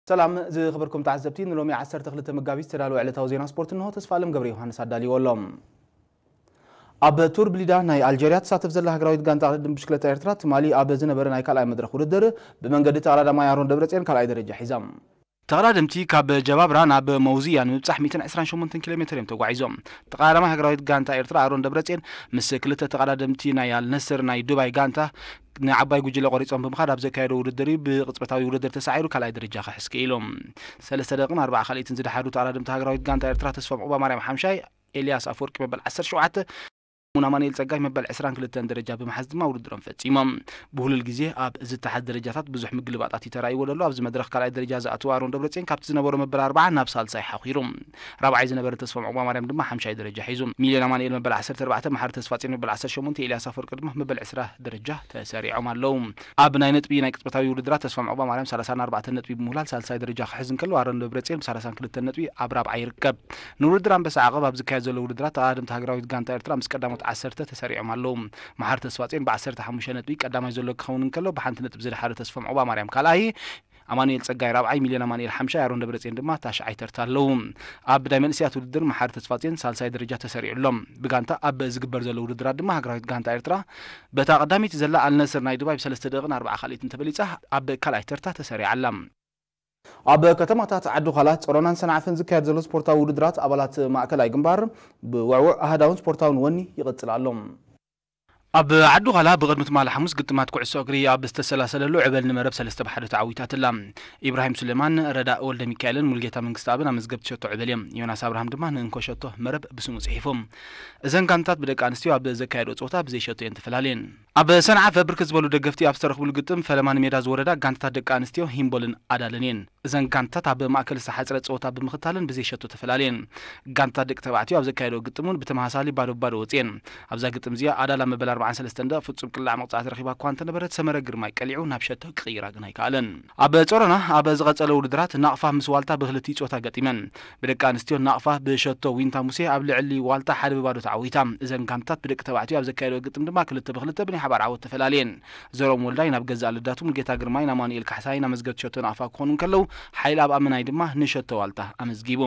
ሰላም ዝኸበርኩም ተዓዘብቲ፣ ንሎሚ ዓሰርተ ክልተ መጋቢት ዝተዳለወ ዕለታዊ ዜና ስፖርት እንሆ። ተስፋ ኣለም ገብረ ዮሃንስ ኣዳልይዎ ኣሎ። ኣብ ቱር ብሊዳ ናይ ኣልጀርያ ትሳተፍ ዘላ ሃገራዊት ጋንታ ቅድድም ብሽክለታ ኤርትራ ትማሊ ኣብ ዝነበረ ናይ ካልኣይ መድረኽ ውድድር ብመንገዲ ተቐዳዳማይ ኣሮን ደብረጽዮን ካልኣይ ደረጃ ሒዛ። ተቐዳደምቲ ካብ ጀባብራ ናብ መውዝያ ንምብጻሕ ሚእትን ዕስራን ሸሞንተን ኪሎ ሜትር እዮም ተጓዒዞም። ተቐዳዳማይ ሃገራዊት ጋንታ ኤርትራ ኣሮን ደብረጽዮን ምስ ክልተ ተቐዳደምቲ ናይ ኣልነስር ናይ ዱባይ ጋንታ ንዓባይ ጉጅለ ቆሪጾም ብምኻድ ኣብ ዘካየዶ ውድድር እዩ ብቅጽበታዊ ውድድር ተሳዒሩ ካልኣይ ደረጃ ክሕዝ ክኢሉ። ሰለስተ ደቂቕን ኣርባዓ ካልኢትን ዝደሓሩ ተቐዳደምቲ ሃገራዊት ጋንታ ኤርትራ ተስፋ ምዑባ ማርያም ሓምሻይ፣ ኤልያስ ኣፈወርቂ መበል ዓሰርተ ሸውዓተ፣ ሙና ኣማኑኤል ጸጋይ መበል ዕስራን ክልተን ደረጃ ብምሓዝ ድማ ውድድሮም ፈጺሞም። ብህሉል ግዜ ኣብ ዝተሓዝ ደረጃታት ብዙሕ ምግልባጣት እዩ ተራእይዎ ዘሎ። ኣብዚ መድረኽ ካልኣይ ደረጃ ዝኣተወ ኣሮን ደብረጽዮን ካብቲ ዝነበሮ መበል ኣርባዓ ናብ ሳልሳይ ሓኺሩ። ራብዓይ ዝነበረ ተስፋ ምዑባ ማርያም ድማ ሓምሻይ ደረጃ ሒዙ። ሚልዮን ኣማኑኤል መበል ዓሰርተ ኣርባዕተ፣ መሓሪ ተስፋጽዮን መበል ዓሰርተ ሸሞንተ፣ ኤልያስ ኣፈወርቂ ድማ መበል ዕስራ ደረጃ ተሰሪዖም ኣለዉ። ኣብ ናይ ነጥቢ ናይ ቅጽበታዊ ውድድራት ተስፋ ምዑባ ማርያም ሰላሳን ኣርባዕተን ነጥቢ ብምውላል ሳልሳይ ደረጃ ክሕዝ እንከሎ፣ ኣሮን ደብረጽዮን ብሰላሳን ክልተን ነጥቢ ኣብ ራብዓይ ይርከብ። ንውድድር ኣንበሳ ዓቐብ ኣብ ዝካየድ ዘሎ ውድድራት ተቐዳደምቲ ሃገራዊት ጋንታ ኤርትራ ምስ ቀዳሞት ዓሰርተ ተሰሪዖም ኣለዉ። መሓሪ ተስፋጽዮን ብዓሰርተ ሓሙሽተ ነጥቢ ቀዳማይ ዘሎ ክኸውን እንከሎ፣ ብሓንቲ ነጥቢ ዝደሓረ ተስፋ ምዑባ ማርያም ካልኣይ፣ ኣማኑኤል ጸጋይ ራብዓይ፣ ሚልዮን ኣማኑኤል ሓምሻይ፣ ኣሮን ደብረጽዮን ድማ ታሽዓይ ተርታ ኣለዉ። ኣብ ናይ መንእሰያት ውድድር መሓሪ ተስፋጽዮን ሳልሳይ ደረጃ ተሰሪዑ ኣሎ። ብጋንታ ኣብ ዝግበር ዘሎ ውድድራት ድማ ሃገራዊት ጋንታ ኤርትራ በታ ቀዳመይቲ ዘላ ኣልነስር ናይ ዱባይ ብሰለስተ ደቂቕን ኣርባዓ ካልኢትን ተበሊጻ ኣብ ካልኣይ ተርታ ተሰሪዓ ኣላ። ኣብ ከተማታት ዓዲ ዃላ፣ ጾሮናን ሰንዓፈን ዝካየድ ዘሎ ስፖርታዊ ውድድራት ኣባላት ማእከላይ ግንባር ብውዕውዕ ኣሃዳውን ስፖርታውን ወኒ ይቕጽል ኣሎ። ኣብ ዓዲ ዃላ ብቕድሚ ትማሊ ሓሙስ ግጥማት ኩዕሶ እግሪ ኣብ ዝተሰላሰለሉ ዕበል ንመረብ ሰለስተ ብሓደ ተዓዊታትላ። ኢብራሂም ሱሌማን፣ ረዳእ ወልደ ሚካኤልን ሙልጌታ መንግስተኣብን ኣመዝገብቲ ሸቶ ዕበል እዮም። ዮናስ ኣብርሃም ድማ ንእንኮ ሸቶ መረብ ብስሙ ጽሒፉ። እዘን ጋንታት ብደቂ ኣንስትዮ ኣብ ዘካየዶ ጸወታ ብዘይ ሸቶ እየን ተፈላለየን። ኣብ ሰንዓፈ ብርክት ዝበሉ ደገፍቲ ኣብ ዝተረኽብሉ ግጥም ፈለማ ንሜዳ ዝወረዳ ጋንታታት ደቂ ኣንስትዮ ሂምቦልን ኣዳልን እየን። እዘን ጋንታት ኣብ ማእከል ዝተሓጽረ ጸወታ ብምኽታለን ብዘይ ሸቶ ተፈላለየን። ጋንታ ደቂ ተባዕትዮ ኣብ ዘካየደኦ ግጥም እውን ብተመሳሳሊ ባዶ ባዶ ወጽየን። ኣብዛ ግጥም እዚኣ ኣዳላ መበል ኣርባዓን ሰለስተን ደቂቕ ፍጹም ቅላዕ መቕጻዕቲ ረኺባ እኳ እንተነበረት፣ ሰመረ ግርማይ ቀሊዑ ናብ ሸቶ ክቕይራ ግን ኣይከኣለን። ኣብ ጾሮና ኣብ ዝቐጸለ ውድድራት ናቕፋ ምስ ዋልታ ብክልቲኡ ጾታ ገጢመን። ብደቂ ኣንስትዮ ናቕፋ ብሸቶ ዊንታ ሙሴ ኣብ ልዕሊ ዋልታ ሓደ ብባዶ ተዓዊታ። እዘን ጋንታት ብደቂ ተባዕትዮ ኣብ ዘካየደኦ ግጥም ድማ ክልተ ብክልተ ብናይ ሓባር ዓወት ተፈላለየን። ዘርኦም ወልዳይ ናብ ገዛእ ልዳቱ፣ ሙልጌታ ግርማይን ኣማኑኤል ካሕሳይን ኣመዝገብቲ ሸቶ ናቕፋ ክኾኑ እንከለዉ፣ ሓይልኣብ ኣመናይ ድማ ንሸቶ ዋልታ ኣመዝጊቡ።